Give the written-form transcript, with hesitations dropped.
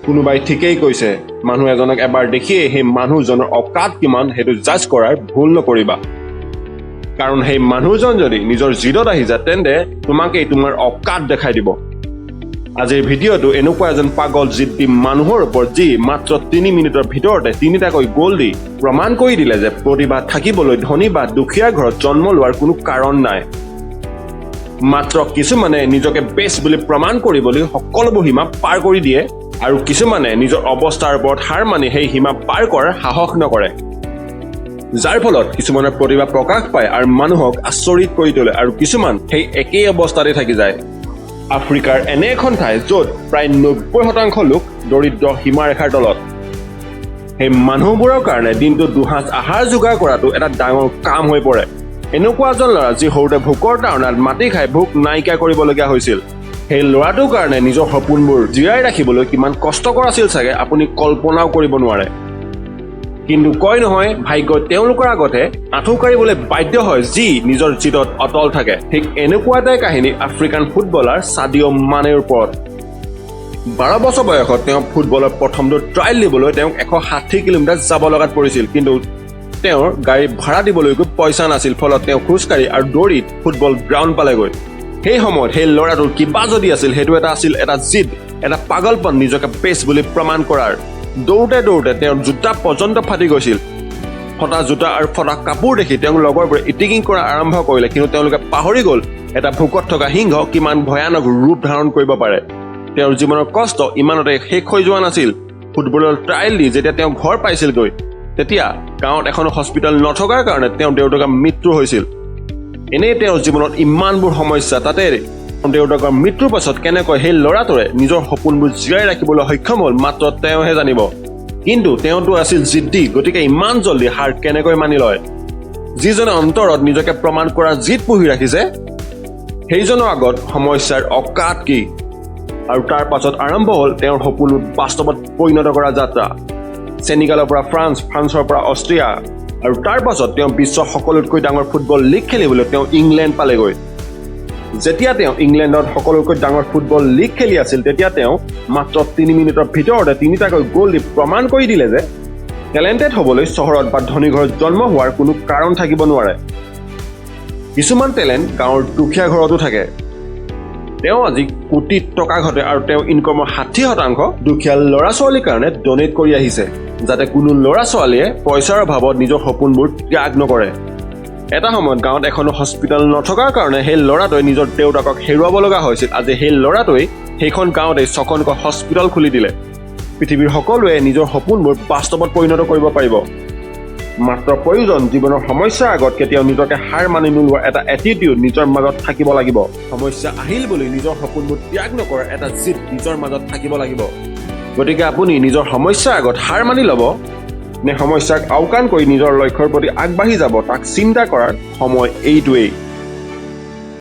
কোনোবাই ঠিকেই কৈছে, মানুহ এজনক এবাৰ দেখিয়েই সেই মানুহজনৰ অকাত কিমান সেইটো জাজ কৰাৰ ভুল নকৰিবা। কাৰণ সেই মানুহজন যদি নিজৰ জিদত আহি যায়, তেন্তে তোমাকেই তোমাৰ অকাত দেখাই দিব। আজিৰ ভিডিঅ'টো এনেকুৱা এজন পাগল জিদ্দি মানুহৰ ওপৰত, যি মাত্ৰ 3 মিনিটৰ ভিতৰতে তিনিটাকৈ গ'ল দি প্ৰমাণ কৰি দিলে যে প্ৰতিভা থাকিবলৈ ধনী বা দুখীয়া ঘৰত জন্ম লোৱাৰ কোনো কাৰণ নাই। মাত্ৰ কিছুমানে নিজকে বেষ্ট বুলি প্ৰমাণ কৰিবলৈ সকলোবোৰ সীমা পাৰ কৰি দিয়ে আৰু কিছুমানে নিজৰ অৱস্থাৰ ওপৰত হাৰ মানি সেই সীমা পাৰ কৰাৰ সাহস নকৰে, যাৰ ফলত কিছুমানৰ প্ৰতিভা প্ৰকাশ পায় আৰু মানুহক আচৰিত কৰি তোলে আৰু কিছুমান সেই একেই অৱস্থাতে থাকি যায়। আফ্ৰিকাৰ এনে এখন ঠাই য'ত প্ৰায় 90% লোক দৰিদ্ৰ সীমাৰেখাৰ তলত। সেই মানুহবোৰৰ কাৰণে দিনটোত দুসাঁজ আহাৰ যোগাৰ কৰাটো এটা ডাঙৰ কাম হৈ পৰে। এনেকুৱা এজন ল'ৰা, যি সৰুতে ভোকৰ তাড়নাত মাটি খাই ভোক নাইকিয়া কৰিবলগীয়া হৈছিল, সেই ল'ৰাটোৰ কাৰণে নিজৰ সপোনবোৰ জীয়াই ৰাখিবলৈ কিমান কষ্টকৰ আছিল চাগে আপুনি কল্পনাও কৰিব নোৱাৰে। কিন্তু কয় নহয়, ভাগ্যই তেওঁলোকৰ আগতে আঁঠু কাঢ়িবলৈ বাধ্য হয় যি নিজৰ জিদত অটল থাকে। ঠিক এনেকুৱা এটাই কাহিনী আফ্ৰিকান ফুটবলাৰ ছাদিঅ মানেৰ ওপৰত। 12 বছৰ বয়সত তেওঁ ফুটবলৰ প্ৰথমটো ট্ৰায়েল দিবলৈ তেওঁক 160 কিলোমিটাৰ যাব লগাত পৰিছিল। কিন্তু তেওঁৰ গাড়ী ভাড়া দিবলৈকো পইচা নাছিল। ফলত তেওঁ খোজকাঢ়ি আৰু দৌৰি ফুটবল গ্ৰাউণ্ড পালেগৈ। সেই সময়ত সেই ল'ৰাটোৰ কিবা যদি আছিল, সেইটো এটা আছিল এটা জিদ, এটা পাগলপন নিজকে বেষ্ট বুলি প্ৰমাণ কৰাৰ। দৌৰোতে দৌৰোতে তেওঁৰ জোতা পৰ্যন্ত ফাটি গৈছিল। ফটা জোতা আৰু ফটা কাপোৰ দেখি তেওঁক লগৰবোৰে ইটিকিং কৰা আৰম্ভ কৰিলে। কিন্তু তেওঁলোকে পাহৰি গ'ল এটা ভোকত থকা সিংহ কিমান ভয়ানক ৰূপ ধাৰণ কৰিব পাৰে। তেওঁৰ জীৱনৰ কষ্ট ইমানতে শেষ হৈ যোৱা নাছিল। ফুটবলৰ ট্ৰায়েল দি যেতিয়া তেওঁ ঘৰ পাইছিলগৈ, তেতিয়া গাঁৱত এখনো হস্পিটেল নথকাৰ কাৰণে তেওঁৰ দেউতাকৰ মৃত্যু হৈছিল। এনেই তেওঁৰ জীৱনত ইমানবোৰ সমস্যা, তাতে দেউতাকৰ মৃত্যুৰ পাছত কেনেকৈ সেই ল'ৰাটোৱে নিজৰ সপোনবোৰ জীয়াই ৰাখিবলৈ সক্ষম হ'ল, মাত্ৰ তেওঁহে জানিব। কিন্তু তেওঁতো আছিল জিদ্দি, গতিকে ইমান জল্দি হাৰ কেনেকৈ মানি লয়? যিজনে অন্তৰত নিজকে প্ৰমাণ কৰাৰ জিদ পুহি ৰাখিছে, সেইজনৰ আগত সমস্যাৰ অকাত কি? আৰু তাৰ পাছত আৰম্ভ হ'ল তেওঁৰ সপোনবোৰ বাস্তৱত পৰিণত কৰা যাত্ৰা। চেনিগালৰ পৰা ফ্ৰান্স, ফ্ৰান্সৰ পৰা অষ্ট্ৰিয়া আৰু তাৰ পাছত তেওঁ বিশ্বৰ সকলোতকৈ ডাঙৰ ফুটবল লীগ খেলিবলৈ তেওঁ ইংলেণ্ড পালেগৈ। যেতিয়া তেওঁ ইংলেণ্ডত সকলোতকৈ ডাঙৰ ফুটবল লীগ খেলি আছিল, তেতিয়া তেওঁ মাত্ৰ 3 মিনিটৰ ভিতৰতে তিনিটাকৈ গ'ল দি প্ৰমাণ কৰি দিলে যে টেলেণ্টেড হ'বলৈ চহৰত বা ধনী ঘৰত জন্ম হোৱাৰ কোনো কাৰণ থাকিব নোৱাৰে। কিছুমান টেলেণ্ট গাঁৱৰ দুখীয়া ঘৰতো থাকে। তেওঁ আজি কোটি টকা ঘটে আৰু তেওঁ ইনকমৰ 60% দুখীয়া ল'ৰা ছোৱালীৰ কাৰণে ডনেট কৰি আহিছে, যাতে কোনো ল'ৰা ছোৱালীয়ে পইচাৰ অভাৱত নিজৰ সপোনবোৰ ত্যাগ নকৰে। এটা সময়ত গাঁৱত এখনো হস্পিটেল নথকাৰ কাৰণে সেই ল'ৰাটোৱে নিজৰ দেউতাকক হেৰুৱাব লগা হৈছিল। আজি সেই ল'ৰাটোৱে সেইখন গাঁৱতে ছখনকৈ হস্পিটেল খুলি দিলে। পৃথিৱীৰ সকলোৱে নিজৰ সপোনবোৰ বাস্তৱত পৰিণত কৰিব পাৰিব। মাত্ৰ প্ৰয়োজন জীৱনৰ সমস্যাৰ আগত কেতিয়াও নিজকে হাৰ মানি নোলোৱা এটা এটিটিউড নিজৰ মাজত থাকিব লাগিব। সমস্যা আহিল বুলি নিজৰ সপোনবোৰ ত্যাগ নকৰাৰ এটা জিদ নিজৰ মাজত থাকিব লাগিব। গতিকে আপুনি নিজৰ সমস্যাৰ আগত হাৰ মানি ল'ব নে সমস্যাক আওকাণ কৰি নিজৰ লক্ষ্যৰ প্ৰতি আগবাঢ়ি যাব, তাক চিন্তা কৰাৰ সময় এইটোৱেই।